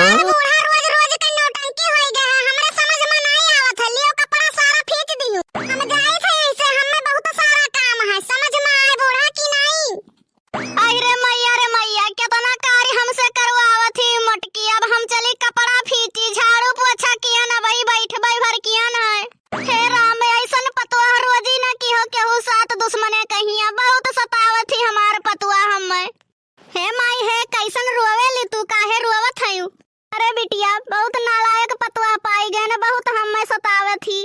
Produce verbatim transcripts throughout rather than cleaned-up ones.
अरे बूढ़ा, रोज रोज के नौटंकी होई गए है, हमरे समझ में नाई आवत है। लियो कपड़ा सारा फींच दियो, हम जाइत है, ऐसे हमें बहुत सारा काम है, समझ में आए बूढ़ा कि नाई? अरे मैया रे मैया, केतना कार्य हमसे करवावत ही मोटकी। अब हम चली कपड़ा फींची, झाड़ू पोछा किया न भाई, बैठबै भर किया न है। हे राम, ऐसन पतोह रोजी न किहो केहू साथ दुश्मने कहिया, बहुत सतावत ही हमार पतोह हमें। हे माई हे, कैसन रोवेली तू, काहे रोवत हयू? अरे बिटिया, बहुत नालायक पतोह पाई गए न, बहुत हमें सतावत ही।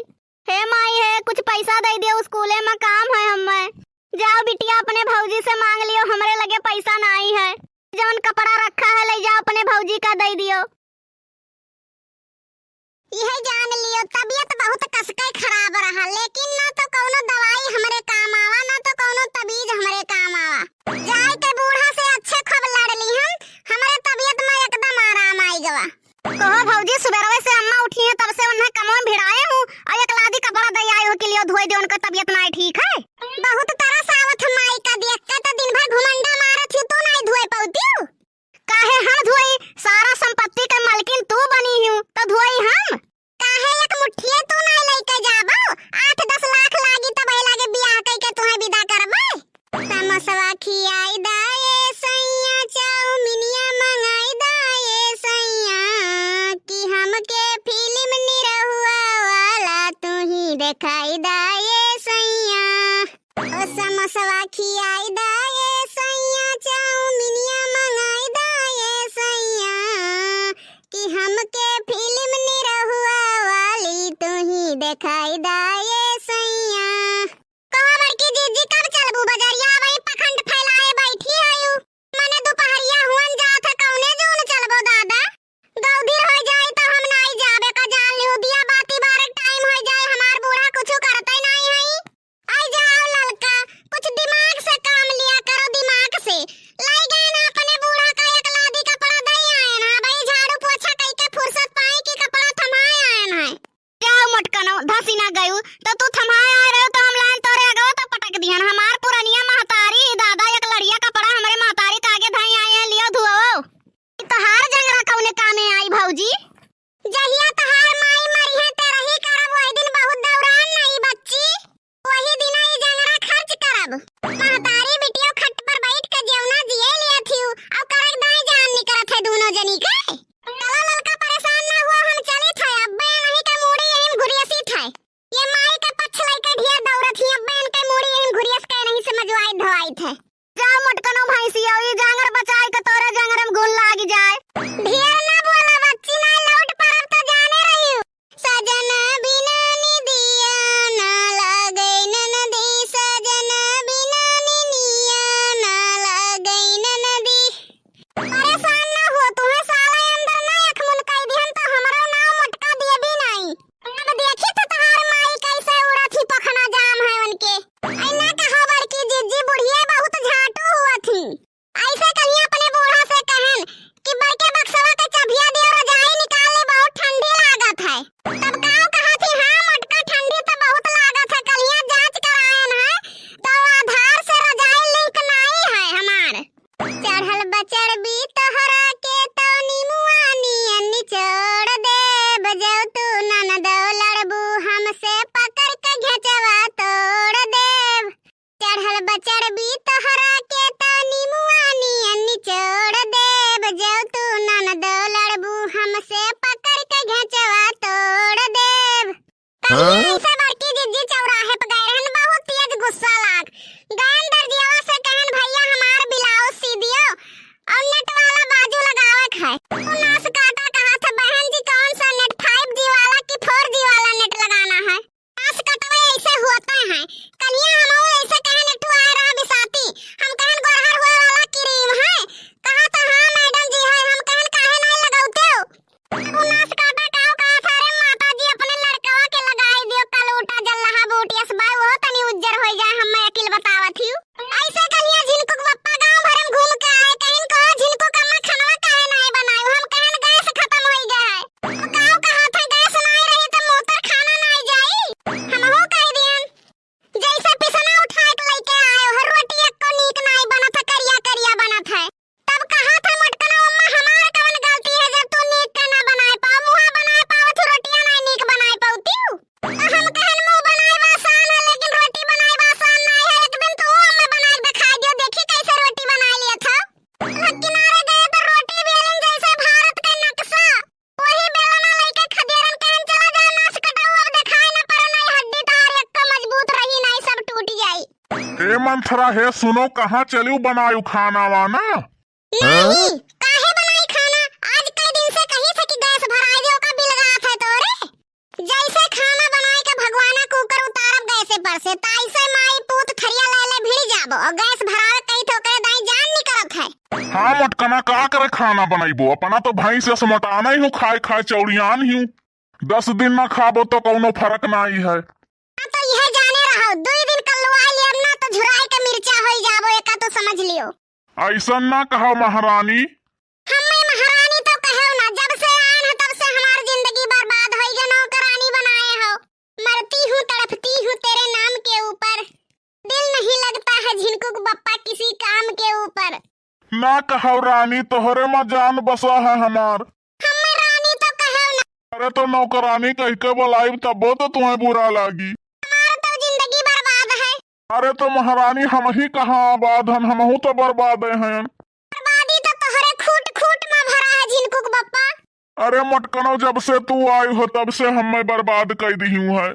हे माई हे, कुछ पैसा दे दियो, स्कूले में काम है हमें। जाओ बिटिया, अपने भौजी से मांग लियो, हमरे लगे पैसा नाई है। जवन कपड़ा रखा है, ले जाओ अपने भौजी का दे दियो। यह जान लियो, तबीयत बहुत कसके खराब रहा, लेकिन ना तो कौनो दवाई हमरे काम आवा, ना तो कौनो तबीज हमरे काम आवा। जाए के बूढ़ा से अच्छे खूब लड़ ली हम, हमरे तबीयत में एकदम आराम आई गवा। कहो भौजी, सुबेरवे से अम्मा उठी है, तब से उन्हें कमों भिड़ाए हूँ, और एक लादी कपड़ा दे आई हो कि लियो धोए दे, उनका तबीयत ना ठीक है। बहुत तरस आवत है माई का देख के, तो दिन भर घुमंडा मारत ही, तू नहीं धोए पौती हूँ। काहे हम धोई? सारा संपत्ति के मालकिन तू बनी हूँ, तो धोई हम? काहे एक मुट्ठिए तू नहीं लेके जाबो? आठ दस लाख लागी, तब लागे बियाह कई के तुम्हें विदा करबे। समोसवा खियाई दा ए सैया, चाउमिनिया मंगाई दा ए सैया, कि हमके फिल्म निरहुआ वाला तू ही देखाई दा ए सैया। ओ समोसवा खियाई दा ए सैया, चाउमिनिया मंगाई दा ए सैया, कि हमके फिल्म निरहुआ वाली तू ही देखाई दा ए सैया। कहो बड़की जीजी, कब चलबू बजरिया? वही पखंड फैलाए बैठी आयु। मने दोपहरिया हुअन जात है, कौने जून चलबो दादा? गौधीर हो जाई तो हम नाई जाबे का जान लिहु। दिया बाती बारे टाइम हो जाए, हमार बूढ़ा कुछ करते नाई है। आई जाओ ललका, कुछ दिमाग से काम लिया करो, दिमाग से। लाई गए ना अपने बूढ़ा का एक लादी कपड़ा दे आए ना भाई, झाड़ू पोछा कई के फुर्सत पाए कि कपड़ा थमाए आए ना। जाओ मोटकनो, धसी ना गयू, तो तू थमाए आए रहो, तो हम लान तोरे अगवा तो पटक दिहन। हमार पुरनिया महतारी, दादा एक लड़िया कपड़ा हमरे महतारी का आगे धई आए हैं, लियो धुओ। ई तोहार जंगरा कौने कामे आई भौजी? जहिया तोहार माई मरी है, तेरही करब, वही दिन बहुत दौरान नहीं बच्ची, वही दिन ई जंगरा खर्च करब। महतारी बिटियो खट पर बैठ के जेवना जिए लिया थी, और करक दाई जान निकरत है दोनों जनी के। चला ललका, परेशान ना हुआ, हम चलित है, अब्बे नहीं का मूड़ी यही में घुरियसित है। ये माई का पक्ष लेके ढेर दौड़त ही, अब्बे इनके मूड़ी यही में घुरियस के नहीं समझवाई धवाई थे। जा मोटकनो भैंसिया, ई जांगर बचाए के तोरे जांगर में घुन लाग जाए। ढेर ना बोला बच्ची, ना लौट परब तो जाने रहियो। सजन बिना निदिया ना लागे ननदी, सजन बिना निनिया ना लागे ननदी। परेशान ना हो, तुम्हें साला अंदर ना अखमुन कई दिहन तो हमरो नाव मोटका देबी नाई। अब देखी तो तोहार माई कैसे उड़त ही, पखना जाम है उनके। ऐ ना कहो बड़की जिज्जी, बुढ़िया बहुत झाटू हुआ थी। ऐसे कहिया अपने बूढ़ा से कहन कि बड़के बक्सवा के चबिया दियो, रजाई निकाल ले, बहुत ठंडी लागत है। तब काव कहा थी, हाँ मोटका, ठंडी तो बहुत लागत है, कलिया जांच करायन है तो आधार से रजाई लिंक नाई है हमार। चढ़ल बचड़बी तोहरा के तो निमुआ नियन निचोड़ देब, जब तू ननदो लड़बू हमसे पकड़ के घेचवा तोड़ देब। चढ़ल बचड़बी तोहरा के तो निमुआ नियन निचोड़ देब, जब तू ननदो लड़बू हमसे पकड़ के घेचवा तोड़ देब। कल हाँ? ऐसे बड़की जिज्जी चौराहे पे गए रहन, बहुत तेज गुस्सा लाग गए। दर्जियावा से कहन, "भैया हमार ब्लाउज सी दियो और नेट वाला बाजू लगावे के है।" वो नास काटा कहा था, "बहन जी कौन सा नेट, फाइव जी वाला कि फोर जी वाला नेट लगाना है?" नास कटवे ऐसे होते हैं। कलिया हम ऐसे कहन, एक ठो आए रहा बिसाती, हम कहन, "गोरहर हुए वाला क्रीम है?" कहा था, "हाँ मैडम जी है।" हम कहन, "काहे नहीं लगाते हो?" अब उ नास काटा काव कहा था, "अरे माता जी, अपने लड़कवा के लगाई दियो, ए मंथरा, हे सुनो, कहाँ चलिउ बनायु खाना वाना? नहीं, काहे बनाई खाना? आज कई दिन से कही थे कि गैस भराई दे, ओका बिलगात है तोरे। जैसे खाना बनाई के भगवाना कुकर उतारब गैसे पर से, ताइसे माई पूत थरिया ले ले भिड़ जाबो और गैस भरावे कही थे ओकरे दाई जान निकरत है। हाँ मटकना, का करे खाना बनैबो? अपना तो भैंस से मोटाना ही हूँ, खाए खाए चौड़ियान ही हूँ। दस दिन ना खाबो तो कौनो फर्क नाई है। हाँ तो यह जाने रहो, दुई दिन कल्लुआ लेब ना तो झुराए के मिर्चा होई जाबो, एका तो समझ लियो। ऐसन ना कहो महारानी। हम्मे महारानी तो कहेव ना, जब से आयन है तब से हमार जिंदगी बर्बाद होई गए, नौकरानी बनाए हो। मरती हूँ तड़पती हूँ तेरे नाम के ऊपर, दिल नहीं लगता है झिनकुक बप्पा किसी काम के ऊपर। ना कहो रानी, तोहरे में जान बसा है हमार। हम्मे रानी तो कहेव ना। अरे तो नौकरानी कह के बुलाइब तब्बो तो तुम्हें बुरा लागी। हमार तो जिंदगी बर्बाद है। अरे तो महारानी, हम ही कहाँ आबाद हन, हमहू तो बर्बाद हैं। बर्बादी तो तोहरे खूट खूट में भरा है झिनकुक बप्पा। अरे मटकनो, जब से तू आई हो तब से हमें बर्बाद कर दी हूँ है।